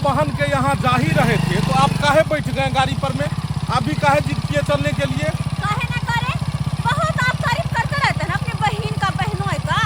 बहन के यहाँ जा ही रहे थे तो आप काहे बैठ गए गाड़ी पर में? आप भी काहे जिद किए चलने के लिए? काहे ना करे, बहुत आप तारीफ करते रहते हैं अपनी बहन का, बहनों का।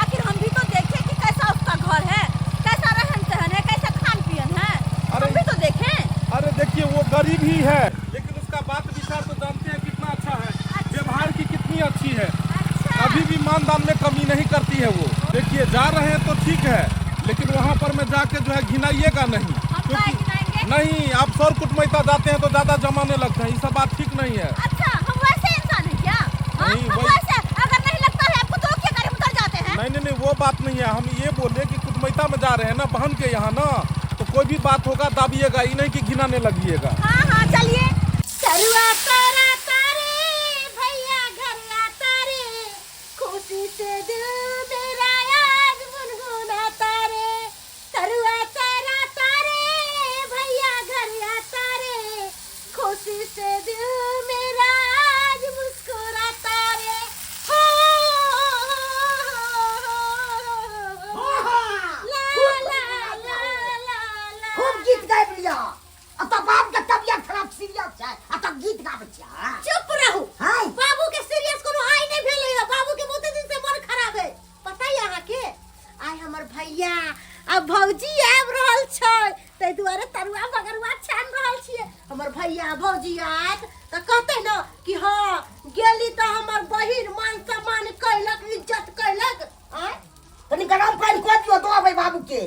आखिर हम भी तो देखें कि कैसा उसका घर है, कैसा रहन सहन है, कैसा खान पियन है। अरे हम भी तो देखें। अरे देखिए, वो गरीब ही है, लेकिन उसका बात विचार तो जानते हैं कितना अच्छा है। अच्छा। व्यवहार की कितनी अच्छी है। अच्छा। कभी भी मान दान में कमी नहीं करती है वो। देखिए, जा रहे हैं तो ठीक है, लेकिन वहाँ पर में जाके जो है घिनाइएगा नहीं। हम काहे घिनाएंगे? नहीं, आप सर कुटमैता जाते हैं तो ज्यादा जमाने लगते हैं, ये सब बात ठीक नहीं है। अच्छा, हम वैसे इंसान है क्या? हाँ? नहीं, हम वही- वैसे अगर नहीं लगता है आपको तो क्या करें, उतर जाते हैं। नहीं नहीं नहीं, वो बात नहीं है। हम ये बोले कि कुटमैता में जा रहे हैं ना बहन के यहाँ ना, तो कोई भी बात होगा दाबिएगा, ये नहीं कि घिनाने लगिएगा। हाँ हाँ, चलिए। तरुआ तारा तारे भैया घर आता रे, खुशी से दिल मेरा आज गुनगुनाता रे। तरुआ तारा तारे भैया घर आता रे, खुशी से दिल मेरा आज मुस्कुराता रे। हो, हो, हो, ला ला ला ला ला। खूब गीत गाबि लिअ। आ तऽ बाप के तबियत खराब सीरियस छै आ तऽ गीत गाबै छियै। चुप रहू। हाँ। बाबू के सीरियस कोनो आइ नहि भेलै है। बाबू के बहुते दिन से मन खराब है। पता है अहाँके, आइ हमर भैया आ भौजी आबि रहल छै, ताहि दुआरे तरुआ बगरुआ छानि रहल छियै। हमर भैया आ भौजी आयत तऽ कहतै ने कि हँ गेली तऽ हमर बहिन मान सम्मान कैलक, इज्जत कैलक। आँय। कनि गरम पानि कऽ दियौ, दऽ अबै बाबू के।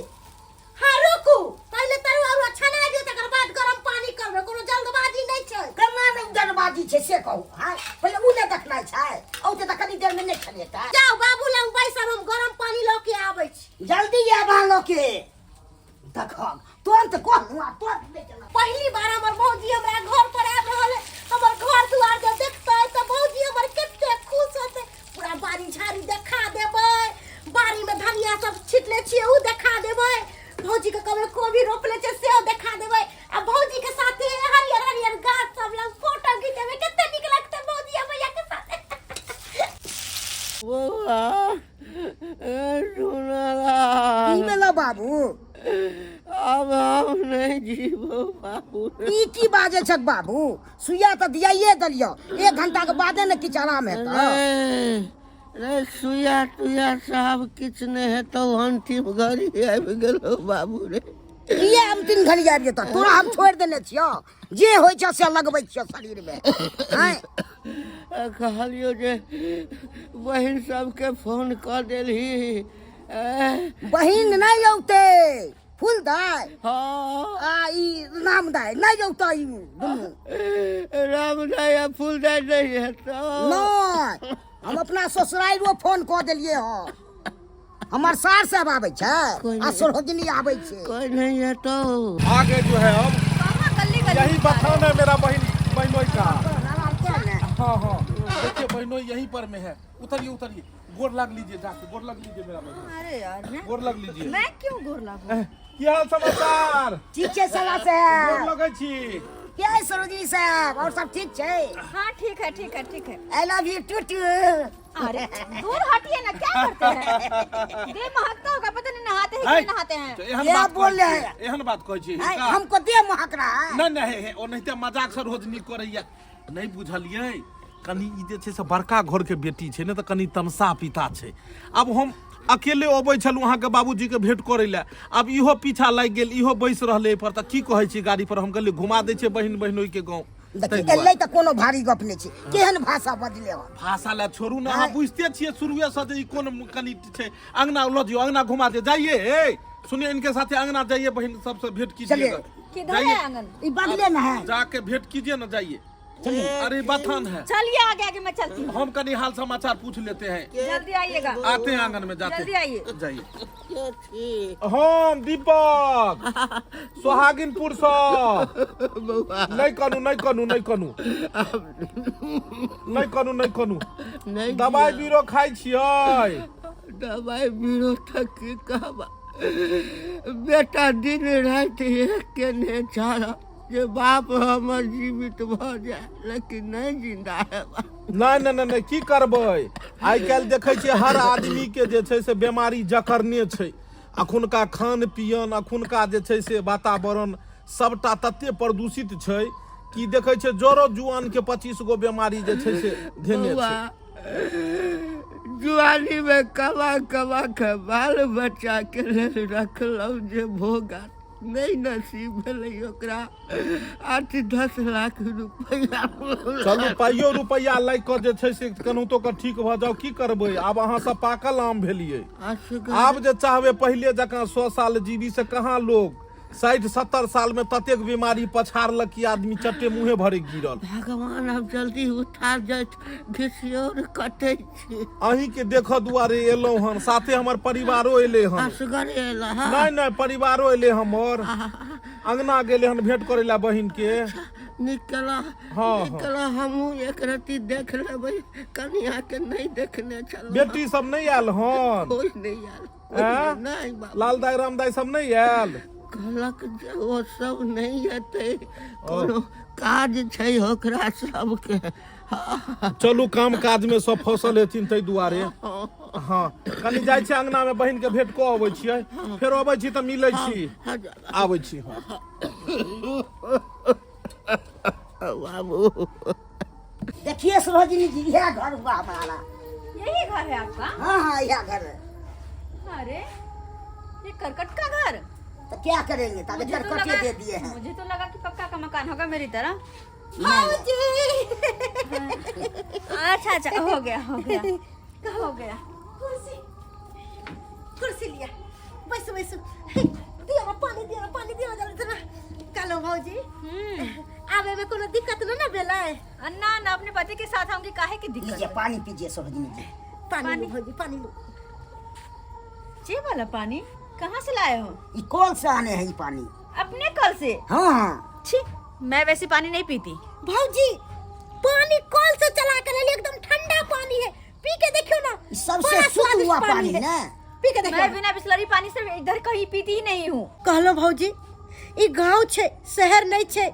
हाँ रुकू, पहिले तरुआ उरुआ छना दियौ, तकर बाद गरम पानी करबै। कोनो जल्दबाजी नहि छै। केना नहि जल्दबाजी छै से कहू? हाँ, पहिले उ नहि देखनाइ छै? औते तऽ कनि देरमे नहि छनेतै? जाउ बाबू लग बैसब, हम गरम पानी लऽ के आबै छी। जल्दी आब अहाँ लऽ के। देखब तुरंत कहलहुँ आ तुरंत नहि केलहुँ। पहिली बार हमर भौजी हमरा घर पर आबि रहल है। हमर घर दुआर जब देखतै तऽ भौजी हमर कते खुश होतै। पूरा बाड़ी झाड़ी देखा देबै, बाड़ी में धनिया सब छिटले छियै उ देखा देबै, भौजी के कहबै कोबी रोपले छै सेहो देखा देबै, आ भौजी के साथे हरियर हरियर गाछ सब लग फोटो घिचेबै। कते नीक लगतै भौजी आ भैया के साथे। बौआ की सुनला भेलौ बाबू? आब हम नहि जीबो बाबू। ई की बाजै छक बाबू? सुइया तऽ दियाइए देलियौ, एक घंटा के बादे ने किछु आराम हेतौ। नहि रे, सुइया तुइया साहब किछु नहि हेतौ, अंतिम घड़ी आबि गेलौ बाबू रे। किए अंतिम घड़ी आबि जेतौ? तोरा हम छोड़ि देने छियौ, जे होइ छौ से लगबै छियौ शरीरमे। आँय? कहलियौ जे बहिन सबके फोन कऽ देलही। बहिन नहि औतै, फूल दाय हाँ आ ई राम दाय नहि औतै, ई दुनू राम दाय आ फूल दाय नहि हेतौ? नहि, हम अपना ससुराइरो फोन कऽ देलियै हँ। हमर सार सब आबै छै कोइ आ नहि। सरोजनी आबै छै। कोइ नहि हेतौ। आगे जो है अब कहाँ गली गली यही बथान है मेरा बहन बहनोई का। हाँ हाँ, देखिए, बहनोई यहीं पर में है। उतरिए उतरिए, गोर लग लीजिए जाके, गोर लग लीजिए मेरा बहन। अरे यार, मैं गोर लग लीजिए। मैं क्यों गोर लागू? की हाल समाचार? ठीक छै सला गोर साहब। लगै छी। के है सरोजनी साहब, और सब ठीक छै? हाँ, ठीक है, ठीक है, ठीक है। I love you to to. अरे दूर हटिए ना, क्या करते हैं? देह महकता होगा, पता नहीं नहाते हैं कि नहीं नहाते हैं। तो एहन क्या बात बोल कहै रहे छी, हैं? एहन बात कहै छी आय, हिनका? हमको देह महक रहा है? नहि नहि, हे, ओनाहिते मजाक सरोजनी करैया। नहि बुझलियै, कनि ई जे छै से बड़का घरके बेटी छै ने, तऽ कनि तमसा पिता छै। आब हम अकेले अबै छलहुँ अहाँके बाबूजीके भेंट करै लए, आब इहो पीछा लागि गेल, इहो बैस रहलै एहिपर, तऽ की कहै छी गाड़ी पर? हम कहलियै घुमा दै छै बहिन बहिनोइके गाँव। देखी, ताहि दुआरे। एलै तऽ कोनो भारी गप नहि छै। केहन भाषा बजले हन? भाषा लए छोड़ू ने, अहाँ बुझिते छियै शुरुए से जे ई कोन कनि छै। अंगना लऽ जियौ, अंगना घुमा दियौ। जाइए, ए सुनिए, इनके साथे अंगना जाइए, बहिन सबसे भेंट कीजिएगा। किधर है आंगन? ई बगले में है। जाके भेंट कीजिए ना, जाइए। अरे बथान है। चलिए आगे आगे, मैं चलती हूँ। हम कनी हाल समाचार पूछ लेते हैं। जल्दी आइएगा। आते हैं आंगन में जाते। जल्दी आइए। जाइए। के छी? हम दीपक, सोहागिनपुर सँ। बौआ। नहि कनू, नहि कनू, नहि कनू, नहि कनू, नहि कनू। नहि। दबाइ बीरो खाइ छियै? दबाइ बीरो तऽ की कहबा बेटा, दिन राति एक केने छल जे बाप हमर जीवित भऽ जाय, लेकिन नहि जिंदा हेबा। नहि नहि नहि नहि, की करबै, आइ काल्हि देखै छियै हर आदमी के जे छै से बीमारी जकड़ने छै। अखुनका खान पियन, अखुनका जे छै से वातावरण सबटा तते प्रदूषित छै कि देखै छै जरो जुआन के 25 गो बीमारी जे छै से धेने बौआ छै। जुआनी में कमा कमा के बाल बच्चा के लेल रखलहुँ जे भोगा नहि नसीब भेलै ओकरा 8-10 लाख रुपैआ। चलू पाइयो रुपैआ लए कऽ जे छै से केनाहितो कऽ ठीक भऽ जाउ। की करबै, आब अहाँ सब पाकल आम भेलियै। आब जे चाहबै पहिले जकाँ 100 साल जीवी से कहाँ, लोग 60-70 साल में ततेक बीमारी पछाड़लक कि आदमी चट्टे मुँहे भरे गिरल। भगवान आब जल्दी उठा जाइत, घिसियोर कटै छी। अहीं के देखऽ दुआरे एलहुँ हन, साथे हमर परिवारो एलै हन। असगरे एला? नहि नहि, परिवारो एलै हमर, अंगना गेलै हन भेंट करै लए बहिन के। नीक केला। हाँ। नीक केला, हमहूँ एक रत्ती देख लेबै कनिया के, नहि देखने छलहुँ। बेटी सब नहि आयल हन? कोइ नहि आयल, कोइ। आँय? नहि बाबू। लाल दाइ, राम दाइ सब नहि आयल? कहलक जे ओ सब नहि एतै, कोनो काज छै ओकरा सबके। चलू, काम काज में सब फसल हेथिन ताहि दुआरे। हाँ, कनि जाइ छी अंगना में, बहिन के भेंट कऽ अबै छियै, फेर अबै छी तऽ मिलै छी। आबै छी हम। बाबू। देखिए सरोजिनी जी, यह घर हुआ हमारा। यही घर है आपका? हाँ हाँ, यह घर है। अरे, ये करकट का घर! तो क्या करेंगे तब, मुझे तो करकटे लगा दे दिए हैं। मुझे तो लगा कि पक्का का मकान होगा मेरी तरह। भौजी। अच्छा अच्छा, हो गया, हो गया, हो गया। कुर्सी, कुर्सी लिया, बैसू बैसू। दियो ना पानी, दियो ना पानी, दियो ना जल्दी से ना। कहलो भौजी, आवे में कोनो दिक्कत न ना भेलै? ना ना, अपने पति के साथ आऊंगी, काहे की लीजिए दिक्कत? पानी पीजिए सरोजिनी जी। पानी लो भौजी, पानी लो। ये वाला पानी कहाँ से लाए हो? ये कौन से आने हैं ये पानी। अपने कल से? हाँ हाँ। छी, मैं वैसे पानी नहीं पीती। भौजी, पानी कल से चला कर ले, एकदम ठंडा पानी है, पी के देखियो ना। ई सबसे बड़ा शुद्ध स्वादिष्ट हुआ पानी है। ना। पी के देखियो। मैं बिना बिसलरी पानी से इधर कहीं पीती ही नहीं हूँ। कहलो भौजी, ई गांव छै, शहर नहीं छै।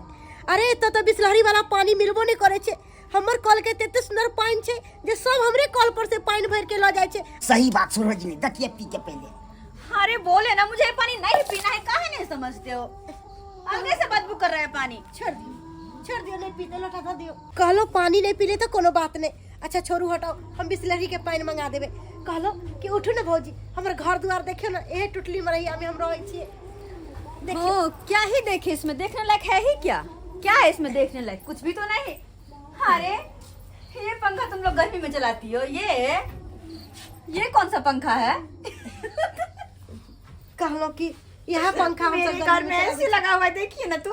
अरे, एतऽ तऽ बिसलरी वाला पानी मिलबो नहीं करे छै। हमर कल के एते सुंदर पानी छै जे सब हमरे कल पर से पानी भर के ल जाइ छै। सही बात सरोजिनी, देखिए पी के पहले। अरे बोले ना, मुझे ये पानी नहीं पीना है, काहे नहीं समझते हो? आगे से बदबू कर रहा है पानी। छोड़ दियो, छोड़ दियो, नहीं पीते, लोटा धो दियो। कहलो पानी नहीं पीले तो कोनो बात नहीं। अच्छा छोड़ू, हटाओ, हम बिसलरी के पानी मंगा देबे। कहलो कि उठू ना भौजी, हमर घर दुआर देखियो ना, एहे टुटली मरैया में हम रहै छियै। देखियो। ओ क्या ही देखे इसमें, देखने लायक है ही क्या? क्या है इसमें देखने लायक? कुछ भी तो नहीं। अरे ये पंखा तुम लोग गर्मी में चलाती हो, ये कौन सा पंखा है? कहलो कि यह पंखा हम मेरे सब घर में एसी लगा हुआ है, देखिए ना तू,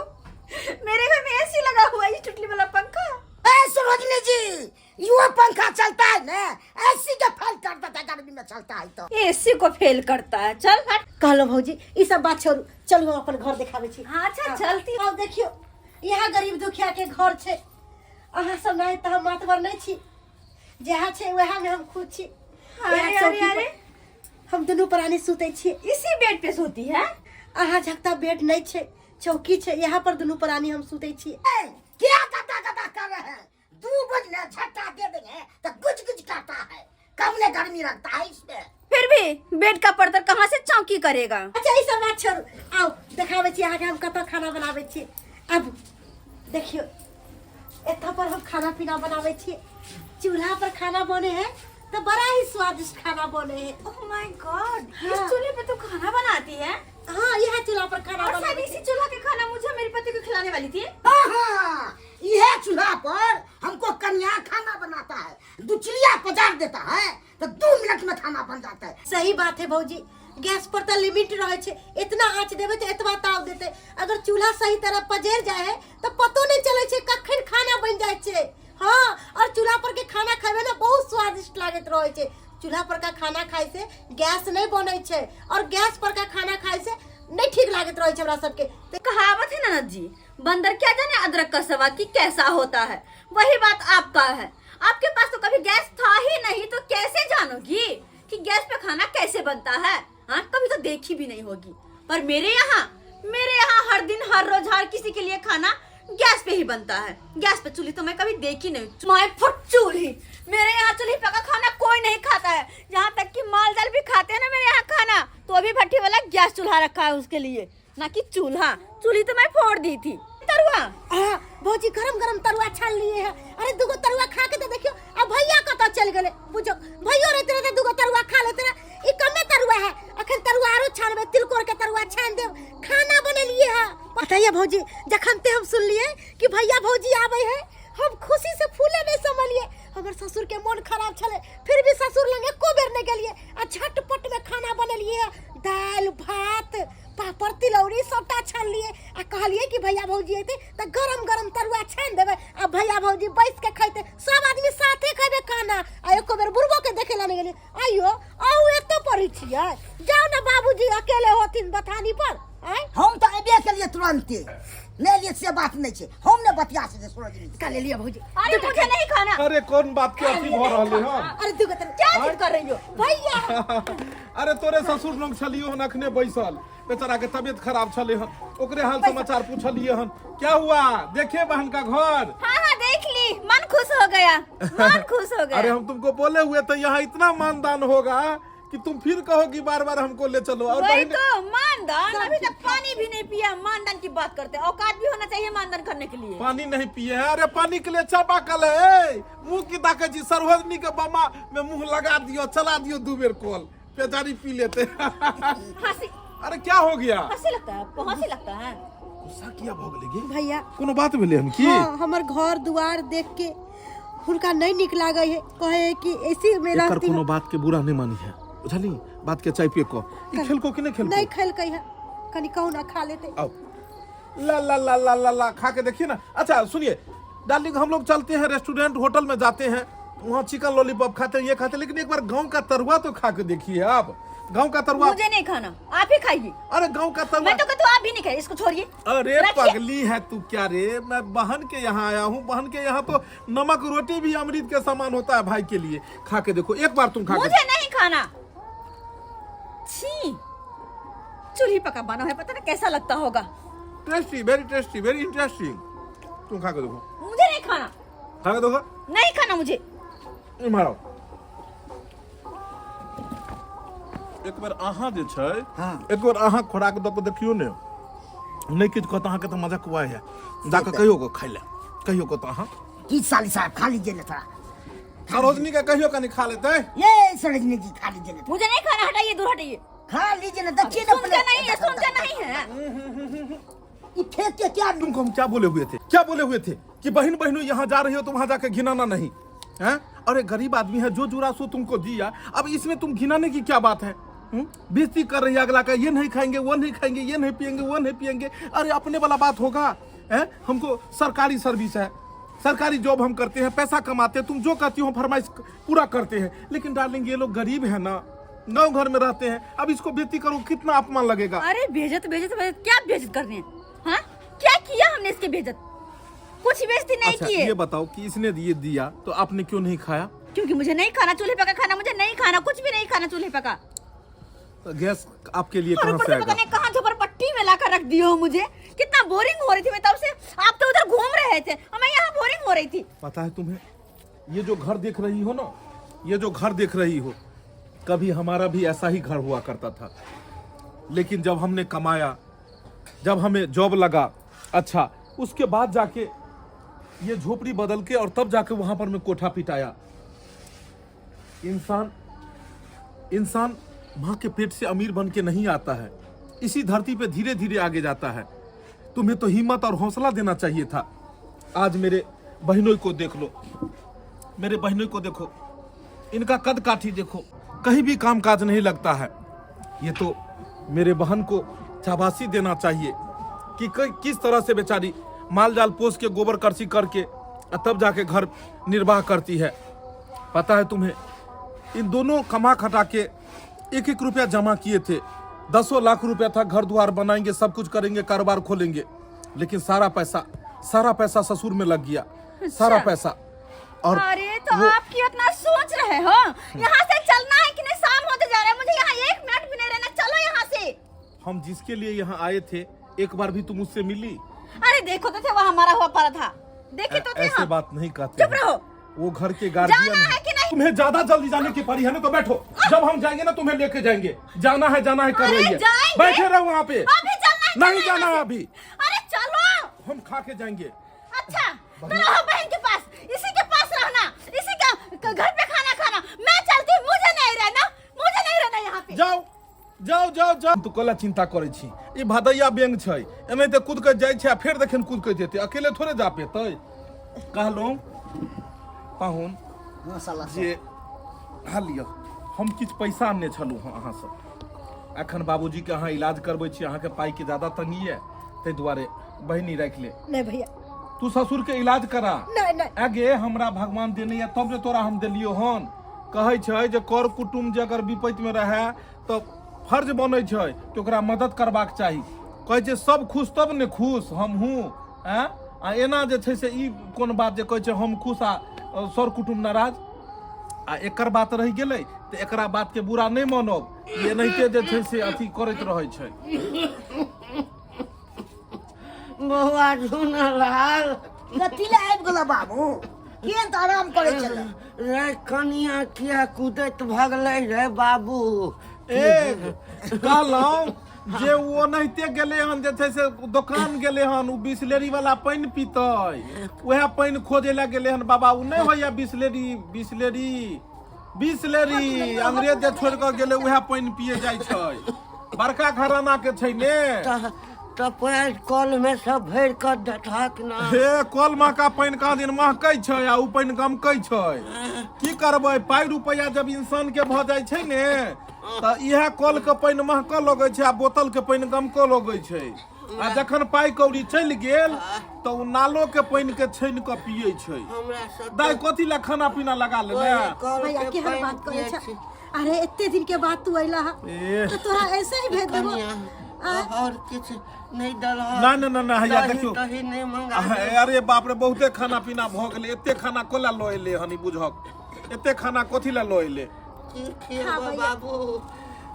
मेरे घर में एसी लगा हुआ है, ये चुटली वाला पंखा। ए सरोजिनी जी, यो पंखा चलता है ना, ऐसी के फेल कर देता है, गर्मी में चलता है तो। एसी को फेल करता है, चल हट। कहलो भौजी, ई सब बात छोड़ू, चलू हम अपन घर देखाबै छी। हाँ, अच्छा चलती। आब देखियो, यहाँ गरीब दुखिया के घर छै। अहाँ सब नहीं तऽ हम मातबर नहीं छी, जहाँ छै वएह में हम खुश छी। अरे, इएह अरे, चौकी पर अरे। हम दुनू प्राणी सुतै छी। इसी बेड पे सोती है? अहाँ झकता बेड नहीं छै, चौकी छै, यहाँ पर दुनू प्राणी हम सुतै छी। ए, क्या गदा गदा कर रहे हैं? दो बजने झटका दे देंगे तो गुज गुज करता है, कम ने गर्मी रखता है इसमें। फिर भी बेड का पर्दा कहाँ से चौकी करेगा? अच्छा ई सब बात छोड़ू, आउ देखाबै छी अहाँके हम कतऽ खाना बनाबै छी। आबू, देखियौ, एतऽ पर हम खाना पीना बनाबै छी। चूल्हा पर खाना बने है तो बड़ा ही स्वादिष्ट खाना बने है। ओह my God, इस हाँ। चूल्हे पे तू खाना बनाती है? हाँ, यह चूल्हा पर खाना और शायद बनाबै इसी छी। चूल्हा के खाना मुझे मेरे पति को खिलाने वाली थी। हाँ हाँ, यह चूल्हा पर हमको कन्या खाना बनाता है, दो चिड़िया पजार देता है तो 2 मिनट में खाना बन जाता है। सही बात है भौजी, गैस पर तो लिमिट रहे छै, इतना आँच देबै तऽ एतबा ताव देतै। अगर चूल्हा सही तरह पजरि जाइ है तऽ पतो नहीं चलै छै कखन खाना बनि जाइ छै। हाँ, और चूल्हा पर के खाना खेबै ने, बहुत स्वादिष्ट लागैत रहै छै। चूल्हा पर का खाना खाइ से गैस नहीं बनै छै और गैस पर का खाना खाइ से नहीं ठीक लागैत रहै छै हमरा सबके। तो कहावत है ननद जी, बंदर क्या जाने अदरक का स्वाद कि कैसा होता है, वही बात आपका है। आपके पास तो कभी गैस था ही नहीं, तो कैसे जानोगी कि गैस पे खाना कैसे बनता है? हाँ, कभी तो देखी भी नहीं होगी। पर मेरे यहाँ हर दिन, हर रोज, हर किसी के लिए खाना गैस पे ही बनता है। गैस पे चूल्ही तो मैं कभी देखी नहीं। My foot चूल्ही, मेरे यहाँ चूल्ही पका खाना कोई नहीं खाता है। यहाँ तक कि माल जाल भी खाते हैं ना मेरे यहाँ खाना तो तो अभी भट्टी वाला गैस चूल्हा रखा है उसके लिए, ना कि चूल्हा। चूल्ही तो मैं फोड़ दी थी। तरुआ हाँ भौजी गरम गरम तरुआ छान लिए है। अरे दुगो तरुआ खा के तो देखियो, अब भैया कतऽ चल गेले बुझो। भैयो रहते रहते दुगो तरुआ खा लेते रहे। ई कमे तरुआ है, अखन तरुआ आरो छानबे, तिलकोर के तरुआ छान देब। खाना बनेलिए है। बताइए भौजी, जखन ते हम सुनलिए कि भैया भौजी आवे है, हम खुशी से फूले नहीं समझलिए। हमर ससुर के मन खराब छले, फिर भी ससुर लंग एको बेर नहीं गेलिए। आ झटपट में खाना बनेलिए, दाल भात पापड़ तिलौरी सबटा छानलिए। आ कहलिए कि भैया भौजी अयते तऽ गरम गरम तरुआ छानि देबै, आ भैया भौजी बैस के खैते, सब आदमी साथे खेबै खाना। आ एको बेर बुढ़बो के देखे ला नहीं गेलिए। आइयो अहूँ एतौ पढ़ै छियै, जाउ ने बाबूजी अकेले होथिन बथानी पर। आँय हम तऽ अयबे केलियै तुरन्ते, नहि एलियै से बात नहि छै, हम ने बतिया सकै सरोजनी। का ले लिया भौजी? अरे मुझे नहीं खाना। अरे कौन बात के अथी भऽ रहलै हन? अरे दुगो तरुआ क्या जिद कर रही हो? भैया अरे तोरे ससुर लग छलियो हन अखने बैसल, बेचारा के तबियत खराब छले हन, ओकरे हाल समाचार पूछलिए हन। क्या हुआ, देखे बहन का घर? हाँ हाँ देख ली, मन खुश हो गया, मन खुश हो गया। अरे हम तुमको बोले हुए तो यहाँ इतना मानदान होगा कि तुम फिर कहोगी बार बार हमको ले चलो। और वही बहन तो मानदान, अभी तक पानी भी नहीं पिया, मानदान की बात करते हैं। औकात भी होना चाहिए मानदान करने के लिए। पानी नहीं पिए है। अरे पानी के लिए चापाकल है, ए, मुंह की ताकत जी सरोजनी के बमा में मुंह लगा दियो, चला दियो दो बेर कॉल, बेचारी पी लेते। हंसी अरे क्या हो गया? हंसी लगता है आपको, हंसी लगता है। गुस्सा किया भऽ गेलै गे? भैया कोनो बात भेलै हन की? हाँ, हमर घर दुआर देख के हुनका नहीं निक लागे है, कहे है कि ऐसी में एकर रहती कोनो बात के बुरा नहीं मानी है, बुझली? बात के चाय पिए को ई खेलको कि नहीं खेलको? नहीं खेलकै है, कनी कहू ना खा लेते। आओ ला ला ला ला ला ला खा के देखिए ना। अच्छा सुनिए डार्लिंग, हम लोग चलते हैं रेस्टोरेंट होटल में जाते हैं, वहाँ चिकन लॉलीपॉप खाते हैं, ये खाते हैं, लेकिन एक बार गांव का तरुआ तो खा के देखिए आप। गांव का तरुआ मुझे नहीं खाना, आप ही खाइए। अरे गांव का तरुआ मैं तो कहती हूँ आप भी नहीं खाइए, इसको छोड़िए। अरे रखिए। पगली है तू क्या रे, मैं बहन के यहाँ आया हूँ, बहन के यहाँ तो नमक रोटी भी अमृत के समान होता है भाई के लिए। खा के देखो एक बार तुम खा के। मुझे नहीं खाना। छी, चूल्ही पका बना है, पता नहीं कैसा लगता होगा। Tasty, very tasty, very interesting. तुम खा के देखो। मुझे नहीं खाना। खा के देखो। नहीं खाना मुझे। मारो एक बेर अहाँ जे छै, हाँ। एक बेर अहाँ खोराक दऽ कऽ देखियौ ने, नहि किछु कहत अहाँके तऽ मजाक उआइ है। जा कऽ कहियो कऽ खाइ लए, कहियो कऽ तऽ अहाँ की साली साहब खा लीजिए ना थोड़ा। सरोजनी के कहियो कनि खा लेतै। ये सरोजनी जी खा लीजिए ना। मुझे नहीं खाना, हटाइए, दूर हटाइए। खा लीजिए ना, देखिए ना सुनते प्लेट। नहीं है, सुनते नहीं है। ये फेंक के क्या? तुमको हम क्या बोले हुए थे, क्या बोले हुए थे कि बहन बहनों यहाँ जा रही हो तो वहां जाके घिनाना नहीं है। अरे गरीब आदमी है, जो जुरा सो तुमको दिया, अब इसमें तुम घिनाने की क्या बात है? बेइज्जती कर रही है अगला का, ये नहीं खाएंगे वो नहीं खाएंगे, ये नहीं पियेंगे वो नहीं पियेंगे। अरे अपने वाला बात होगा है? हमको सरकारी सर्विस है, सरकारी जॉब हम करते हैं, पैसा कमाते हैं, तुम जो कहती हो फरमाइश पूरा करते हैं। लेकिन डार्लिंग ये लोग गरीब है ना, गाँव घर में रहते हैं, अब इसको बेइज्जती करो कितना अपमान लगेगा। अरे बेइज्जत बेइज्जत बेइज्जत क्या बेइज्जत कर रहे हैं? हाँ क्या किया हमने इसके बेइज्जत? कुछ बेइज्जती नहीं अच्छा, किए। ये बताओ कि इसने ये दिया तो आपने क्यों नहीं खाया? क्योंकि मुझे नहीं खाना चूल्हे पका खाना, मुझे नहीं खाना, कुछ भी नहीं खाना चूल्हे पका। तो गैस आपके लिए और कहाँ ऊपर से से पता आएगा? नहीं कहाँ झोपड़पट्टी में लाकर रख दिए हो मुझे। कितना बोरिंग हो रही थी मैं तब से, आप तो उधर घूम रहे थे और मैं यहाँ बोरिंग हो रही थी। पता है तुम्हें, ये जो घर देख रही हो ना, ये जो घर देख रही हो, कभी हमारा भी ऐसा ही घर हुआ करता था। लेकिन जब हमने कमाया, जब हमें जॉब लगा, अच्छा उसके बाद जाके ये झोपड़ी बदल के और तब जाके वहां पर मैं कोठा पिटाया। इंसान इंसान माँ के पेट से अमीर बन के नहीं आता है, इसी धरती पे धीरे धीरे आगे जाता है। तुम्हें तो हिम्मत और हौसला देना चाहिए था। आज मेरे बहनों को देख लो, मेरे बहनों को देखो, इनका कद काठी देखो, कहीं भी काम काज नहीं लगता है। ये तो मेरे बहन को शाबाशी देना चाहिए कि किस तरह से बेचारी माल जाल पोस के गोबर करसी करके और तब जाके घर निर्वाह करती है। पता है तुम्हें, इन दोनों कमा खटा के एक एक रुपया जमा किए थे, 10 लाख रुपया था, घर द्वार बनाएंगे, सब कुछ करेंगे, कारोबार खोलेंगे, लेकिन सारा पैसा, सारा पैसा ससुर में लग गया। अच्छा। सारा पैसा। और अरे तो आप क्यों इतना सोच रहे हो? यहाँ से चलना है कि नहीं? शाम होते जा रहा है, मुझे यहाँ एक मिनट भी नहीं रहना, चलो यहाँ से। हम जिसके लिए यहाँ आए थे, एक बार भी तुम मुझसे मिली? अरे देखो तो थे, वो हमारा हुआ पड़ा था, देखे तो थे। ऐसे हम। बात नहीं कहते चुप हैं। रहो। वो घर के गार्जियन जाना है। है कि नहीं नहीं। तुम्हें ज्यादा जल्दी जाने की पड़ी है ना तो बैठो, जब हम जाएंगे ना तुम्हें लेके जाएंगे। जाना है कर अरे रही है, जाएंगे। बैठे रहो वहाँ पे। अभी चलना है, नहीं चलना है जाना यहाँ से। अभी। अरे चलो, हम खा के जाएंगे। अच्छा तो रहो बहन के पास, इसी के पास रहना, इसी का घर पे खाना खाना। मैं चलती हूँ, मुझे नहीं रहना, मुझे नहीं रहना यहाँ पे। जाओ जाओ जाओ जाओ। तू कला चिंता करै छी, ई भदैया बेंग छै, एनाहिते कूद के जाइ छै आ फेर देखिन कूद के जेतै, अकेले थोड़े जा पेतै। कहलहुँ पाहुन हाँ साला जे हा लिअ, हम किछु पैसा आनने छलहुँ हँ अहाँसँ। एखन बाबूजीके अहाँ इलाज करबै छी, अहाँके पाइके ज्यादा तंगी यऽ, ताहि दुआरे बहिनी राखि ले। नहीं भैया, तू ससुर के इलाज करा। नहीं नहीं। आगे हमरा भगवान देने यऽ तब ने तोरा हम देलियो हन। कहै छै जे कर कुटुम्ब जे अगर विपत्तिमे रहए तऽ फर्ज बनै छै कि ओकरा मदद करबाक चाही। कहै छै सब खुश तब ने खुश हमहूँ। आँय, आ एना जे छै से ई कोन बात जे कहै छै हम खुश आ सर कुटुम्ब नाराज। आ एकर बात रहि गेलै तऽ एकरा बातके बुरा नहि मानब, ई एनाहिते जे छै से अथी करैत रहै छै। बौआ झुनलाल, कथी लए आबि गेलो बाबू? केहन तऽ आराम करै छलै। रे कनिया किया कूदैत भगलै रे बाबू? ए कहलहुँ जे ओ ओनाहिते गेलै हन जे छै से दोकान गेलै हन, ओ बिसलेरी वाला पानि पीतै, उएह पानि खोजै लए गेलै हन बाबा। ओ नहि होइया बिसलेरी, बिसलेरी बिसलेरी अंग्रेज जे छोड़ि कऽ गेलै उएह पानि पिए जाइ छै। बड़का घराना के छै ने। तऽ पानि कल में सब भरि कऽ देथक ना। हे कल महका पानि कहाँ दिन महकै छै आ ओ पानि गमकै छै। की करबै, पाइ रुपैआ जब इंसान के भऽ जाइ छै ने तऽ इएह कल के पानि महकऽ लगै छै आ बोतल के पानि गमकऽ लगै छै। आ जखन पाइ कौड़ी चलि गेल तऽ ओ नालो के पानि के छानि कऽ पियै छै। हमरा सब दाइ कथी लए खाना पीना लगा लेने? कल भैया के केहन पानि बात करै पियै छ? छी। अरे एते दिन के बाद तू अइला हा ए। तो तोरा ऐसे ही भेज देबो? कनिया आँय? और किछु नहि देलहक? ना ना ना ना, हैया दही देखियौ। तही नहि मंगा अरे बाप रे, बहुते खाना पीना भऽ गेलै। एते खाना कोला लऽ एलै हन ई बुझक? एते खाना कथी लए लऽ एलै? की खिएबो बाबू,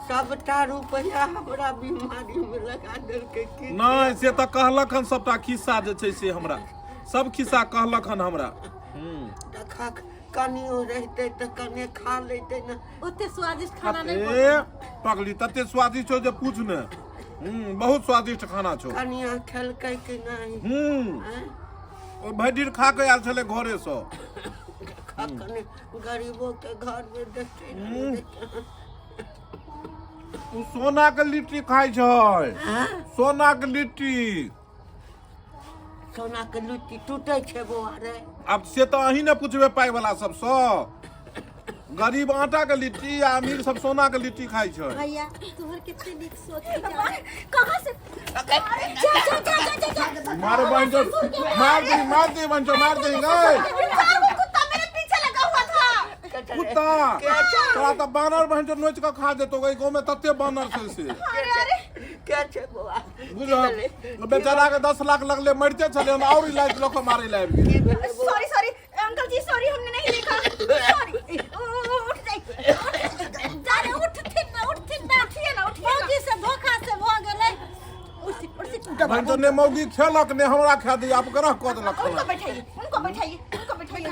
सबटा रुपैआ हमरा बीमारी में लगा देलकै। की नहि से तऽ कहलक हन सबटा खिस्सा जे छै से हमरा सब खिस्सा कहलक हन हमरा। देखक कनियो रहितै तऽ कने खा लेतै ने। ओते स्वादिष्ट खाना नहीं ए पगली, तते स्वादिष्ट छौ जे पूछ ने। बहुत स्वादिष्ट खाना छौ। कनिया खेलकै कि नहि? हूँ, ओ भरि दिन खा के आयल छलै घरे सँ। कने गरीबो के घर में देखते ने। ओ सोना के लिट्टी खाइ छै, सोना के लिट्टी। सोना के लिट्टी टूटे छै बौआ रे? आब से तऽ अहीं ने पूछबै पाइ वाला सबसँ। गरीब आटा के लिट्टी आ अमीर सब सोना के लिट्टी खाइ छै। भैया तोहर कितने नीक सोच के कहाँ से? जा जा जा जा जा जा। मार बहन चो, मार दे, मार दे बहन चो, मार दे गए। चार गो कुत्ता मेरे पीछे लगा हुआ था। कुत्ता तोरा तऽ बानर बहन चो नोच कऽ खा जेतो। गाँव में तते बानर छै से। अरे अरे, के छै बौआ? बुझल बेचारा के 10 लाख लगले मरिते छलै हन और इलाज लऽ कऽ मारै लए आबि गेल। की भेलै बौआ? सॉरी सॉरी अंकल जी, सॉरी, हमने नहीं देखा, सॉरी। उठ जाइए, जा रे, उठथिन ना, उठथिन ना, उठिए ना, उठिए ना। मौगी से धोखा से भऽ गेलै। उठ उठ। बहन चो ने मौगी खेलक ने हमरा खा दी, आब ग्रह कऽ देलक उनको खाना। बैठाइए, उनको बैठाइए, उनको बैठाइए।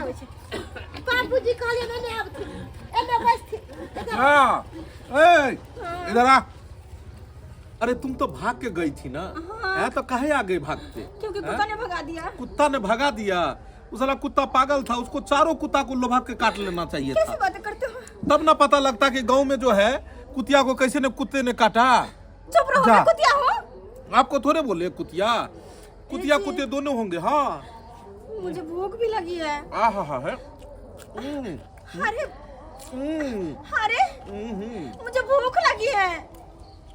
बाबूजी कहलिए नहीं आबथिन, एने बैसथिन। हाँ, ए इधर आ। अरे तुम तो भाग के गई थी ना? हाँ। तो काहे आ गई भागते? क्योंकि कुत्ता ने भगा दिया। कुत्ता ने भगा दिया? वो साला कुत्ता पागल था, उसको चारों कुत्ता को लोभा के काट लेना चाहिए कैसी था। बातें करते हो? तब ना पता लगता कि गांव में जो है कुतिया को कैसे ने कुत्ते ने काटा। चुप रहो। जा। मैं कुतिया हूँ? आपको थोड़े बोले कुतिया, कुतिया कुत्ते दोनों होंगे। हाँ, मुझे भूख भी लगी है। आ हा हा है। अरे अरे, मुझे भूख लगी है।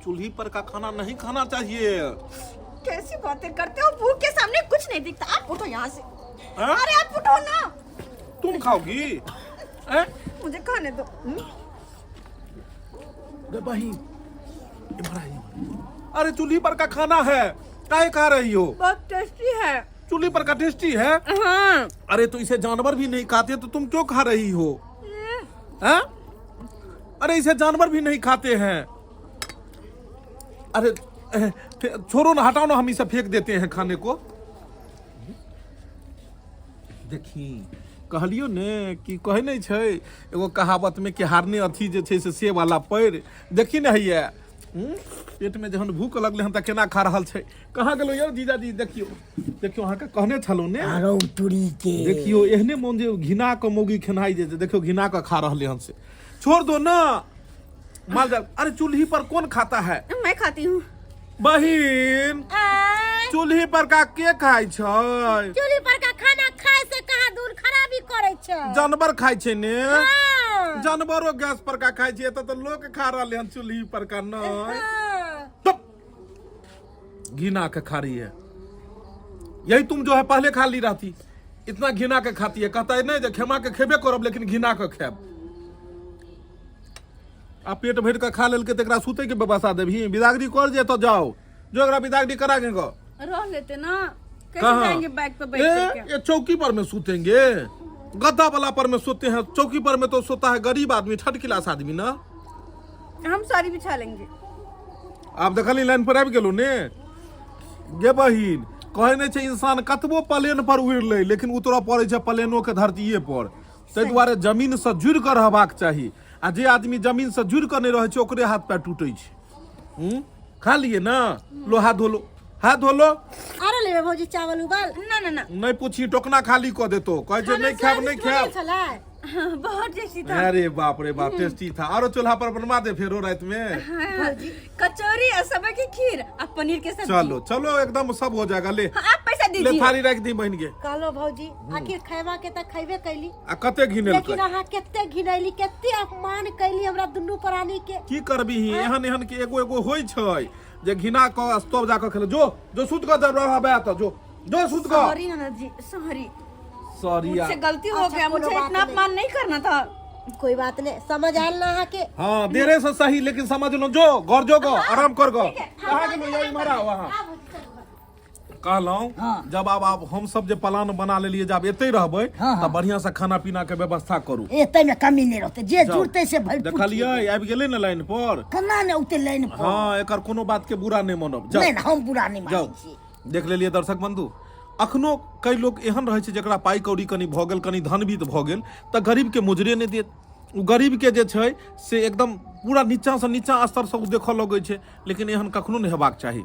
चूल्ही पर का खाना नहीं खाना चाहिए। कैसी बातें करते हो, भूख के सामने कुछ नहीं दिखता। आप उठो यहाँ से। हाँ? अरे आप उठो ना। तुम खाओगी? हैं? मुझे खाने दो। रे बहिन, इधर आई। अरे चूल्ही पर का खाना है, काहे खा रही हो? बहुत टेस्टी है। चूल्ही पर का टेस्टी है? हाँ। अरे तो इसे जानवर भी नहीं खाते तो तुम क्यों खा रही हो? हैं? अरे इसे जानवर भी नहीं खाते हैं। अरे छोड़ो ना, हटाओ ना, हम इसे फेंक देते हैं खाने को। देखी कहलियौ ने कि कहै नहि छै एगो कहावतमे कि हारने अथी जे छै से से वाला पैर देखी ने हैया। पेटमे जहन भूख लगलै हन तऽ केना खा रहल छै। कहाँ गेलहुँ यौ जीजाजी? देखियौ देखियौ, अहाँके कहने छलहुँ ने। आरो तुरी के देखियौ, एहने मोन जे घिना कऽ मौगी खेनाइ जे छै, देखियौ घिना कऽ खा रहलै हन से। छोड़ दो ना माल जाल। अरे चूल्ही पर कौन खाता है? मैं खाती हूँ। बहिन, आय, चूल्ही पर का के खाइ छै? चूल्ही पर का खाना खाय से कहाँ दूर खराबी करै छै। जानवर खाइ छै ने। हाँ। जानवरो गैस पर का खाइ छै, एतऽ तऽ लोक खा रहलै हन चूल्ही पर का। नहि। हाँ। चुप। घिना के खा रही है। यही तुम जो है पहले खा ली रहती, इतना घिना के खाती है। कहता है नहीं जे खेमा के खेबे करब, लेकिन घिना के खेब। आ पेट भरि के खा लेलकै तऽ एकरा सुतै के व्यवस्था देबही? बिदागरी कर जे तऽ जाओ, जो एकरा बिदागरी करा के गो। रह लेते ना, कैसे कहाँ? जाएंगे बाइक पे बैठ ए, करके? ये चौकी पर में सुतेंगे? गद्दा वाला पर में सोते हैं, चौकी पर में तो सोता है गरीब आदमी, थर्ड क्लास आदमी ना। हम सारी बिछा लेंगे। आब देखली लाइन पर आबि गेलहुँ ने गे बहिन। कहै नहि छै, इंसान कतबो प्लेन पर उड़ि लै, लेकिन उतरऽ पड़ै छै प्लेनो के धरतीये पर। ताहि दुआरे जमीनसँ जुड़ि कऽ रहबाक चाही, आ जे आदमी जमीनसँ जुड़ि कऽ नहि रहै छै, ओकरे हाथ पैर टूटै छै। खा लिए ना? लो, हाथ धो लो, हाथ धो लो। आरो लेबै भौजी चावल उबाल? ना ना ना। नहि पूछी, टोकना खाली कऽ देतो। कहै छै नहि खायब, नहि खायब। छलै। हाँ, बहुत टेस्टी था। अरे बाप रे बाप, टेस्टी था। आरो चूल्हा पर बनवा दे फेरो रात में। हाँ, कचौड़ी और सब्जी की खीर और पनीर के सब्जी। चलो चलो, एकदम सब हो जाएगा। ले। हाँ, आप पैसा ले। दीजिए। थाली राखि दी बहिन के। कहलो भौजी, आखिर खैबा के तऽ खैबे कैली, आ कते घिनेलकै। लेकिन अहाँ कते घिनैली, कते अपमान कैली हमरा दुनू प्राणी के। की करबी, एहन एहन के एगो एगो होइ छै जे घिना कऽ स्तोव जा कऽ खेले। जो जो सुत कऽ जब रहबै तऽ जो जो सुत कऽ। सॉरी ननद जी, सॉरी। सॉरी। मुझसे गलती हो अच्छा, गया। कोनो मुझे बात इतना नहीं। अपमान नहीं करना था। कोई बात नहीं, समझ आयल ना अहाँके? हाँ, देरे से सही लेकिन समझ लो। जो घर जो गो, आराम कर गो। कहाँ गेलो? यही मारा वहाँ कहलहुँ। हाँ। जब आब आब हम सब जे प्लान बना लेलियै जे आब एतै रहबै, हाँ, हाँ। तऽ बढ़िआँ से खाना पीना के व्यवस्था करू। एते में कमी नहीं रहते, जे जाउ। जुड़ते से भरपूर। देखलियै, आबि गेलै ने लाइन पर? केना ने औते लाइन पर? हाँ, एकर कोनो बात के बुरा नहि मानब। जाउ। नहीं ना, हम बुरा नहीं मानै जाउ। छी। देख लेलियै दर्शक बंधु, अखनो कई लोक एहन रहै छै जकरा पाइ कौड़ी कनि भऽ गेल, कनि धनवित भऽ गेल, तऽ गरीबके मोजरे नहि देत। ओ गरीबके जे छै से एकदम पूरा नीचाँसँ नीचाँ स्तरसँ ओ देखऽ लगै छै। लेकिन एहन कखनो नहि हेबाक चाही।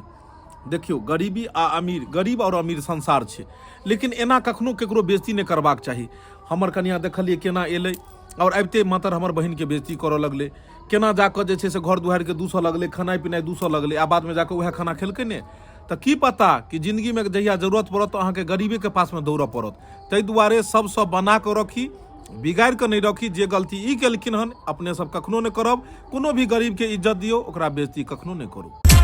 देखियौ, गरीबी आ अमीर, गरीब आओर अमीर संसार छै, लेकिन एना कखनो ककरो बेइज्जती नहि करबाक चाही। हमर कनियाँ देखलियै केना एलै, आओर आबिते मातर हमर बहिनके बेइज्जती करऽ लगलै। केना जाकऽ जे छै से घर दुआरिके दूसऽ लगलै, खेनाइ पिनाइ दूसऽ लगलै, आ बादमे जाकऽ उएह खाना खेलकै ने। तऽ की पता कि जिन्दगीमे जहिया जरूरत पड़त तऽ अहाँके गरीबेके पासमे दौड़ऽ पड़त। ताहि दुआरे सबसँ बना कऽ रखी, बिगाड़ि कऽ नहि रखी। जे गलती ई केलखिन हन, अपने सब कखनो नहि करब। कोनो भी गरीबके इज्जत दियौ, ओकरा बेइज्जती कखनो नहि करू।